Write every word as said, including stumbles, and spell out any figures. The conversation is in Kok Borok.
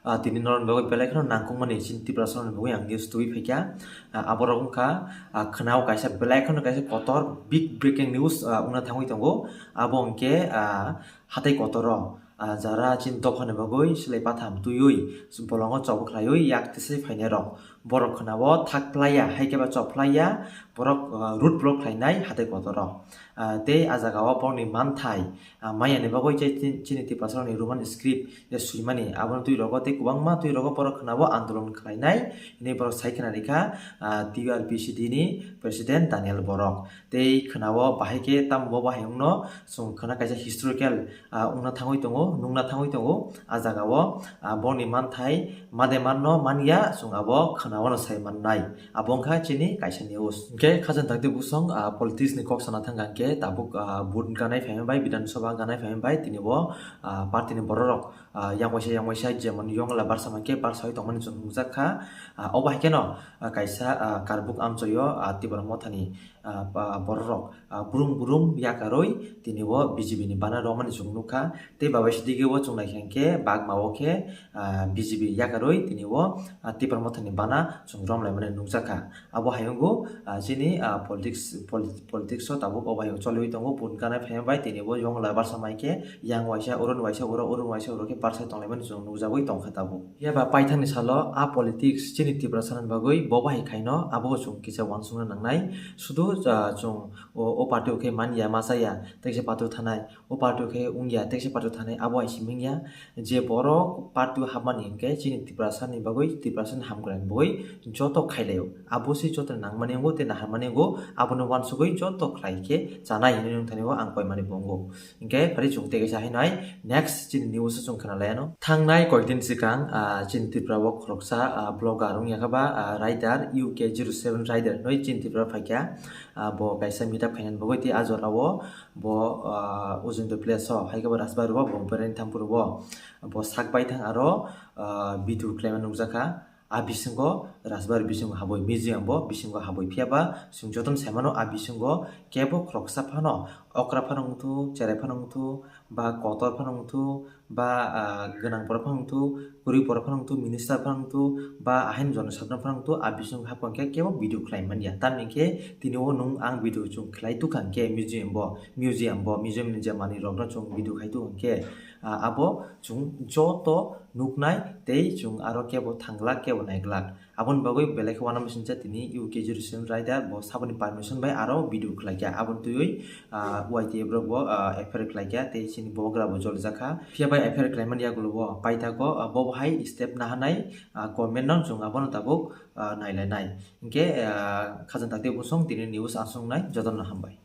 Ah, tini norokni bagwi belai kheno nangkukmani chini Tiprasarokni bagwi ang news tubui phaikha. Ah, aborok wngkha, ah, khwnao kaisa belai kheno kaisa kotor big breaking news, ah, wngna thangwi tongo. Abo hwnkhe, ah, hatai kotoro, ah, jara chini dophani bagwi silai patham twiwi bolongo chobwi khlaiwi yak tisai phainairok. Borok khwnao thak phlaiya, hai khe ba chop phlaiya, borok, ah, road block khlainai hatai kotoro. Ah, tei ah jagao borokni manthai, ah, manyani bagwi je chi-, chini Tiprasarokni Roman script je swimani, abono twi rogo tei kwbangma twi rogo borok khwnao andolon khlainai hinwi borok sai khna rikha, ah, T U R P C D ni President Daniel Borok. Tei khwnao bahai khe tamo bo bahai wngno chwng khwna kaisa historical, ah, wngna thangwi tongo, nukna thangwi tongo. Ah jagao, ah, borokni manthai made manno manya, chwng abo khwnao no sai mannai. Abo wngkha chini kaisa news. Hwnkhe khajang dakti busong, ah, politics ni kok sana thangkha hwnkhe tabuk, ah, vote ganai phaima bai, Bidhan Sabha ganai phaima bai, tini bo, ah, party ni bororok, ah, yang waisa yang waisa jemon Yongla barsa mankhe barsa oi tongmani chwng nukjak kha. Ah, obo hai kheno, ah, kaisa, ah, Karbuk amchoio, ah, Tipra Mothani, ah, ba-, bororok, ah, brum brum yakarwi tini bo B J P ni bana romani chwng nukha. Tei babaisa dige o chwng naikha hwnkhe bagma o khe, ah, B J P yakarwi tini o, ah, Tipra Mothani bana chwng romlaimani nukjakha. Abo hai wngkha, ah, chini, ah, politics, polit-, politics o tabuk obo hai choliwi tongo, vote ganai phaima bai tini bo Yongla barsa mankhe yang waisa, oron waisa, oro oron waisa, oro khe barsa tonglaimani chwng nukjagwi tongkha tabuk. Phiya ba paithakni salo a politics chini Tiprasani bagwi bo bahai khaino abo chwng kisa uansukna nangnai. Sudu, ah, chwng o, o party o khe manya ma chaya, tei kisa party o thanai, o party o khe wngya, tei kisa party o thanai, abo hai simi wngya. Je borok party o hapmani hwnkhe chini Tiprasani bagwi, Tiprasani hamkrai bagwi joto khailaio. Abo se joto nangmani wngo tei naharmani wngo, abono uansugwi joto khlai khe chanai hinwi nung thani o ang koimani bo wngo. Hwnkhe phari chwng tei kaisa haino hai next chini news o chwng khna lai anw. Thangnai koikdin swkang, ah, chini Tripura o khoroksa, ah, blogger wngya kha ba, ah, rider, U K zero seven rider hinwi chini Tripura phaikha. Ah, bo kaisa meet up khainani bagwi tei a jorao bo, ah, Ujendra Place o hai khe bo Rajbari o bo beraini thang phuru bo, bo sak baithang aro, ah, video khlaima nukjakha. A bisingo Rajbari bisingo habwi museum bo bisingo habwi, phiya ba chwng jotono sai mano a bisingo kebo khoroksa phano okra phano wngthu, cherai phano wngthu, ba kotor phano wngthu, ba, ah, gwnang borok phano wngthu, kwrwi borok phano wngthu, minister phano wngthu, ba ahaini jono sadhana phano wngthu, a bisingo hapkha khe kebo video khlai manya. Tamni khe tini o nwng ang video chwng khlai tukha khe museum bo, museum bo, museum ni je manwi rokno chwng video khai tukha khe, ah, abo chwng joto nuknai tei chwng aro kebo thangglak kebo naiglak. Aboni bagwi belai khe uanamasingcha tini U K zero seven rider bo saboni permission bai aro video khlaikha. Aboni twiwi, ah, Y T F rok bo, ah, F I R khlaikha tei chini bubagra bo jolijak kha. Phiya bai F I R khlaimani yagulo bo paithago, ah, bo bo hai step nahanai, ah, comment no chwng abono tabuk, ah, nailainai. Hinkhe, ah, khajang takti busong tini news asongnai jotono hambai.